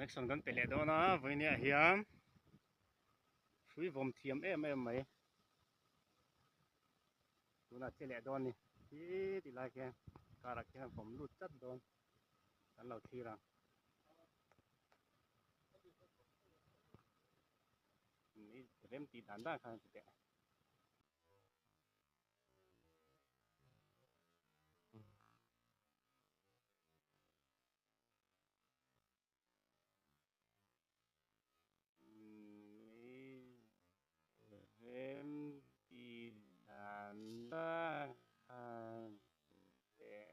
Connection kan pe leh dawn a vawinia hian hrui vawm thiam em em mai tunah che leh dawn ni khi ti lai khian car ah khian a vawm lut tlat dawn kan lo thlir ang. Rem tih dan dan khan a ti teh. Rem tih dan dan khan teh.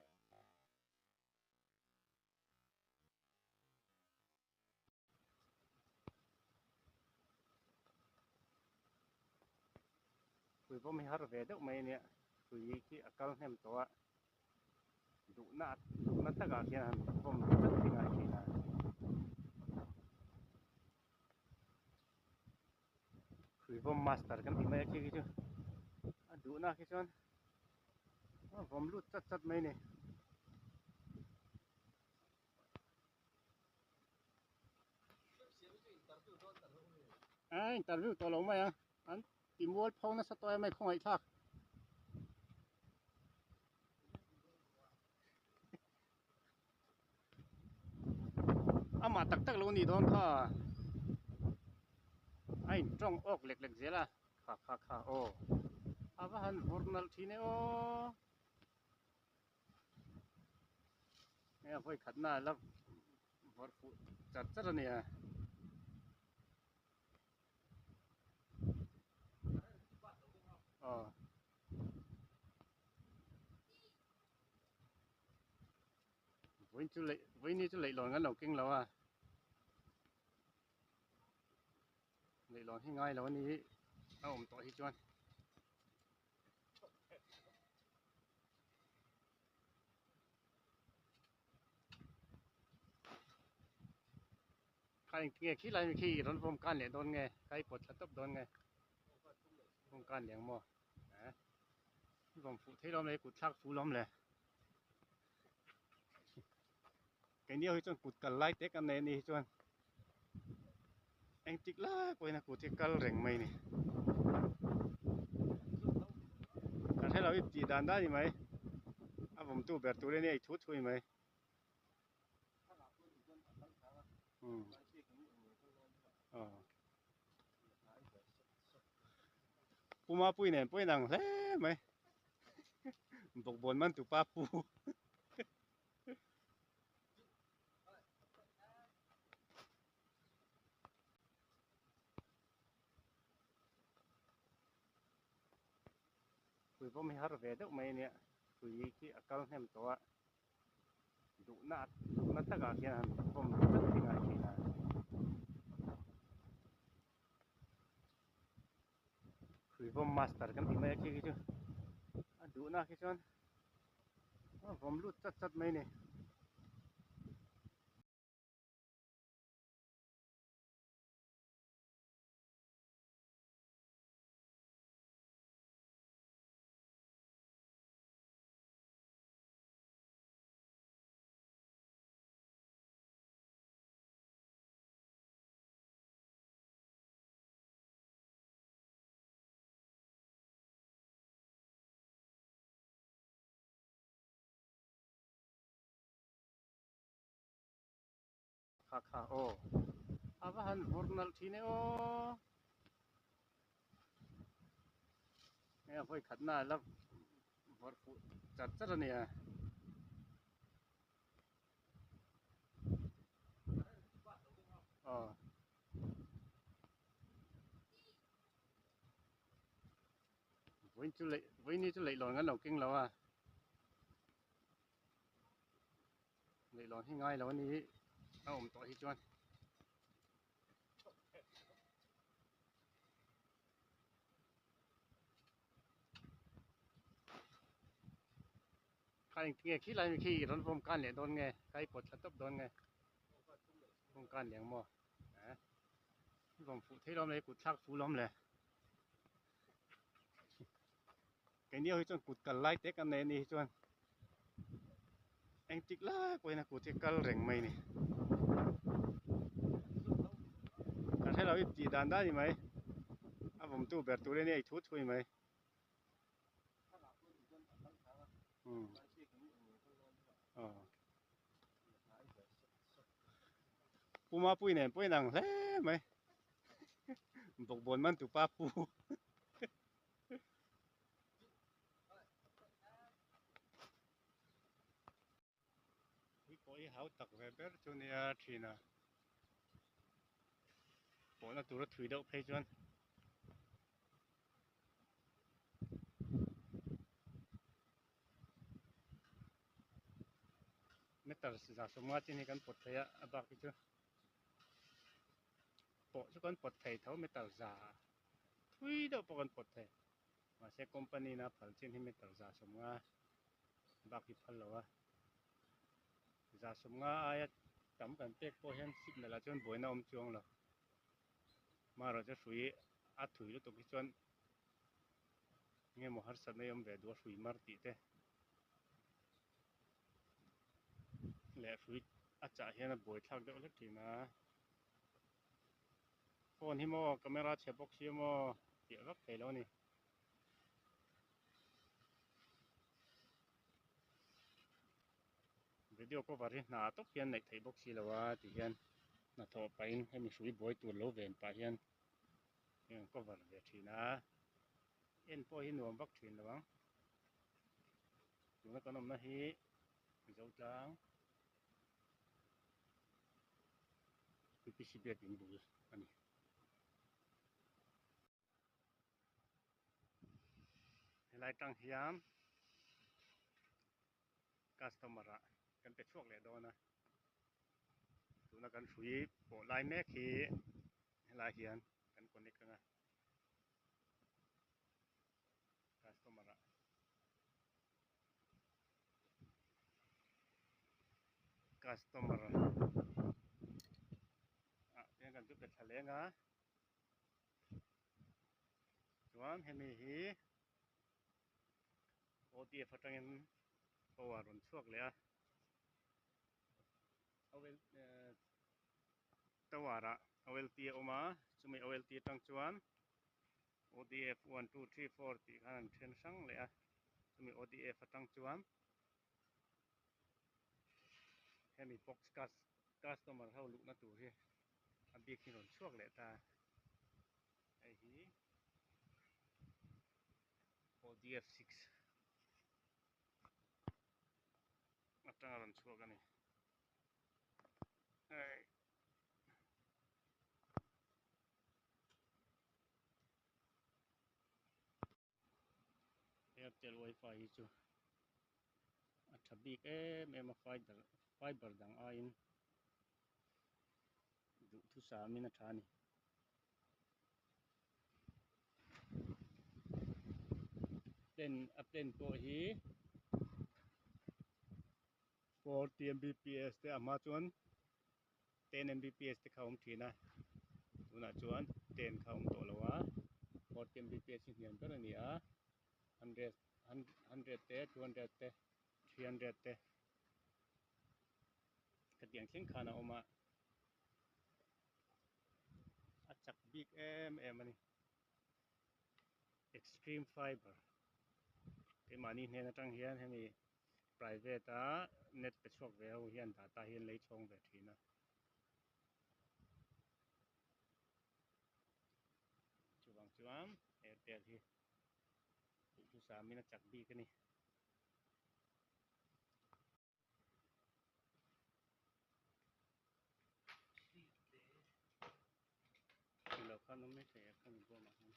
Hrui pawh hi har ve deuh mai ania hrui khi a kal hnem tawh a duhna duhna takah khian han vawm tlat hi ngai thin a hrui vawm master kan tih mai a khi khi chu a duhna khi chuan a vawm lut chat chat mai a ni. A interview tawh lo mai a an ti mual pho nasa tawh em mai khawngaih thlak amah tak tak lo nih dawn kha a in tawng awk lek lek zel a kha kha kha aw a va han vur nalh thin e aw. Hei a vawi khatna a la vawrh fuh char char a nia. Aw. Vawiin chu leih vawiin ni chu leihlawn kan lo keng lo a. Leihlawn hi ngai lo a ni a awm tawh hi chuan. Kha eng tinge khi lai mi khi rawn vawm kan leh dawn nge kha i pawt thla tawp dawn nge vawm kan leh ang maw eh i vawm fuh thei lawm le i kut thlak fuh lawm le keini ho hi chuan kut kal lai te kan nei a ni hi chuan engtik lai pawhin a kut hi kal reng mai a ni ka hre lo i tih dan dan a ni mai a vawmtu ber tur ania i thu thu a ni mai umm aw puma pui nen pawh a inang hle mai bawkbawn man tupa pu. Hrui pawh hi har ve deuh mai ania hrui khi a kal hnem tawh a duhna duhna takah khian han vawm tlat hi ngai thin a hrui vawm master kan tih mai a khi khi chu a duhna khi chuan a vawm lut chat chat mai a ni. Kha kha aw a va han vur nalh thin e aw hei a vawi khatna a la vawrh fuh char char a nia. Aw. Vawiin chu leih vawiin ni chu leihlawn kan lo keng lo a leihlawn hi ngai lo a ni a awm tawh hi chuan. Kha eng tinge khi lai mi khi rawn vawm kan leh dawn nge kha i pawt thla tawp dawn nge vawm kan leh ang maw eh i vawm fuh thei lawm le i kut thlak fuh lawm le keini ho hi chuan kut kal lai te kan nei a ni hi chuan engtik lai pawhin a kut hi kal reng mai a ni. lo i tih dan dan ni mai a vawmtu ber tur ania i thu thu ni mai. Pu Mapui nen pawh inang hle mai bawkbawn man tupa pu. Ui pawh hi hau tak ve ber chu nia thin a pawhna tura thui deuh phei chuan meter za sawmnga chin hi kan pawt thei a a bak hi chu pawh chu kan pawt thei tho meter za thui deuh pawh kan pawt thei mahse company in a phal chin hi meter za sawmnga bak hi phal lo a za sawmnga aia tam kan pek pawh hian signal ah chuan buaina a awm chuang lo marawh chu hrui a thui lutuk hi chuan eng emaw harsatna hi a awm ve duh a hrui mar tih te leh hrui a chah hian a buai thlak deuh hlek thin a phone hi maw camera chhe bawk si maw fiah vak thei lo a ni. Video cover hi hna tawp hian neih theih bawk si lo a ti hian hnathawh pahin hemi hrui buai tur lo ven pah hian heng cover ve thin a en pawh hi nuam vak thin lo ang tuna kan awmna hi Zotlang P_P_C biakin bul a ni. Helai tang hian customer ah kan pe chhuak leh dawn a tuna kan hrui pawh lai mek hi helai hian kan connect ang a customer ah customer ah tiang kan chu pe thla leng a. Chuan hemi hi OTF atangin power rawn chhuak leh a tower ah OLT a awm a chumi OLT atang chuan ODF 1 2 3 4 tih khan an then hrang leh a chumi ODF atang chuan hemi box customer ho luhna tur hi a bik hi rawn chhuak leh ta hei hi ODF 6 atanga rawn chhuak a ni hei Airtel wifi hi chu a tha bik em em a fiber fiber dang aiin duhthusam in a tha a ni. Plan a plan pawh hi 40 mbps te a hma chuan 10 mbps te kha a awm thin a tunah chuan 10 kha a awm tawh lo a 40 mbps hi hniam ber a ni a 100 100 te 200 te 300 te khatiang thleng khan a awm a a chak bik em em a ni extreme fiber keimahni hnen atang hian hemi private a net pe chhuak ve ho hian data hi an lei chhawng ve thin a chuvang chuan airtel hi duhthusam in a chak bik a ni. Lo khan awm mai thei a khami bawmah khan.